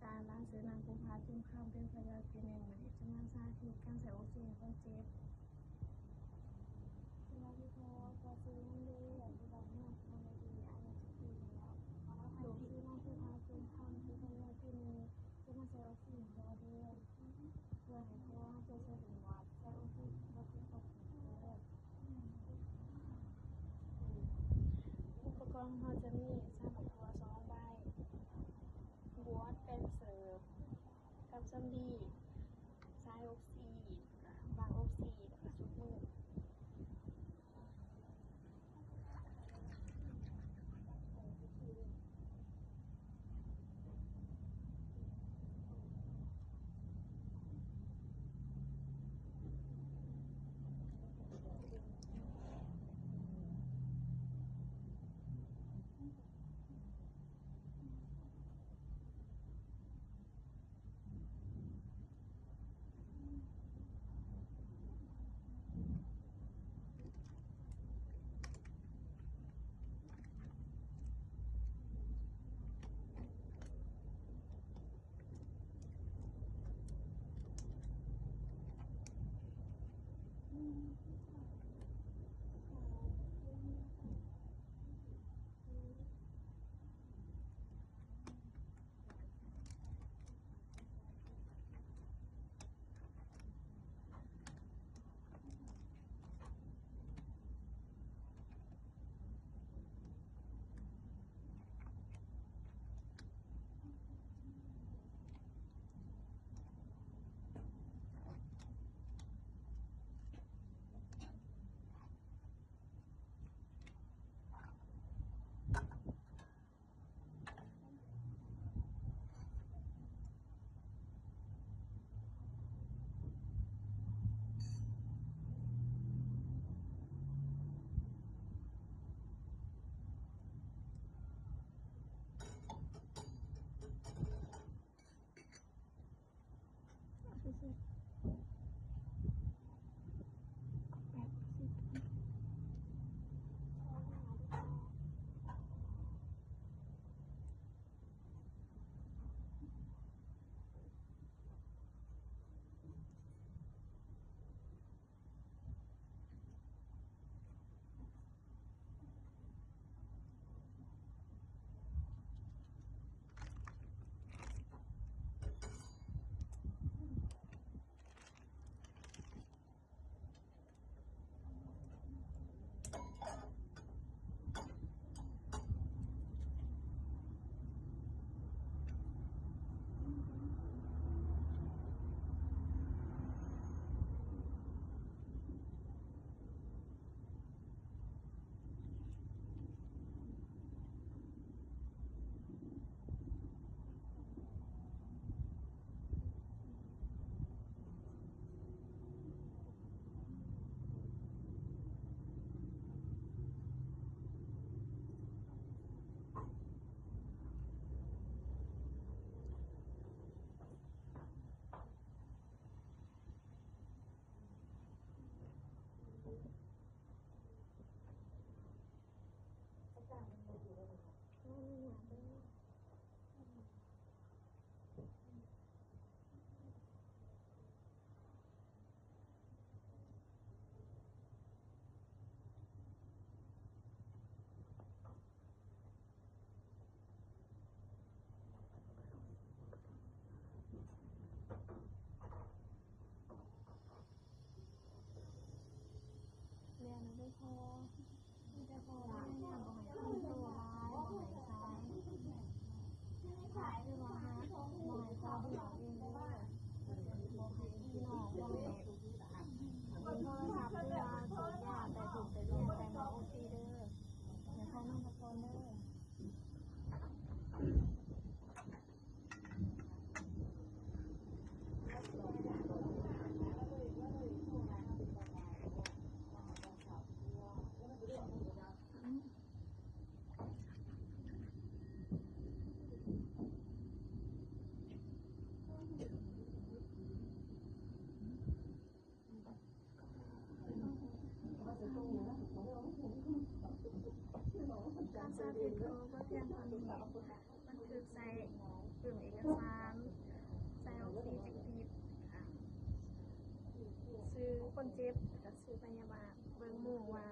ສານ ລາຍຊື່ ນາງ ພູຜາ ຈຸມຄຳ ເປັນພະຍາບານປີໜຶ່ງ ມື້ນີ້ຈະມາສາທິດການໃຊ້ອົກຊີໃຫ້ຄົນເຈັບ. ສະບາຍດີພໍ່ ພໍ່ຊື່ ນາງ ເດ ຢູ່ບ້ານນາໂພນ ອາຍຸສິບປີແລ້ວ. ລູກຊື່ ນາງ ພູຜາ ຈຸມຄຳ ເປັນພະຍາບານປີໜຶ່ງ ຈະມາໃສ່ອົກຊີໃຫ້ພໍ່ເດີ ເພື່ອໃຫ້ພໍ່ເຈົ້າສະດວກໃສ່ອົກຊີ ບໍ່ເຈັບບໍ່ປວດເດີ. ອຸປະກອນຂອງເຮົາຈະມີ ສາຍໝາກຖົ່ວສອງໃບ, ບວດ ແປງເສີບ ກັບສຳລີ, ສາຍອົກຊີ, ບາງອົກຊີ ແລ້ວກະຊຸບມື. ແລ້ວນະເດີພໍ່ ມີແຕ່ພໍ່ພະຍາຍາມບໍ່ໃຫ້ຄົນໂທຫຼາຍ ບໍ່ໃຫ້ສາຍ ຖ້າຄືວ່າຫາກບໍ່ໃຫ້ພໍ່ເດືອດຮ້ອນເດີ ບໍ່ໃຫ້ພີ່ນ້ອງ ບໍ່ໃຫ້ເບິ່ງໂທລະສັບ ຫຼືວ່າສູບຢາ ແຕ່ທຸກແຕ່ວຽກ ແຕ່ມາໂອທີເດີ ໃຫ້ພໍ່ນອນພັກຜ່ອນເດີ. ການສາທິດກໍບໍ່ພຽງເທົ່ານີ້ ບັນທຶກໃສ່ປຶ້ມເອກະສານ ຄົນເຈັບ ແລ້ວກໍຊື້ພະຍາບານ ເບິ່ງໝູ່ວ່າ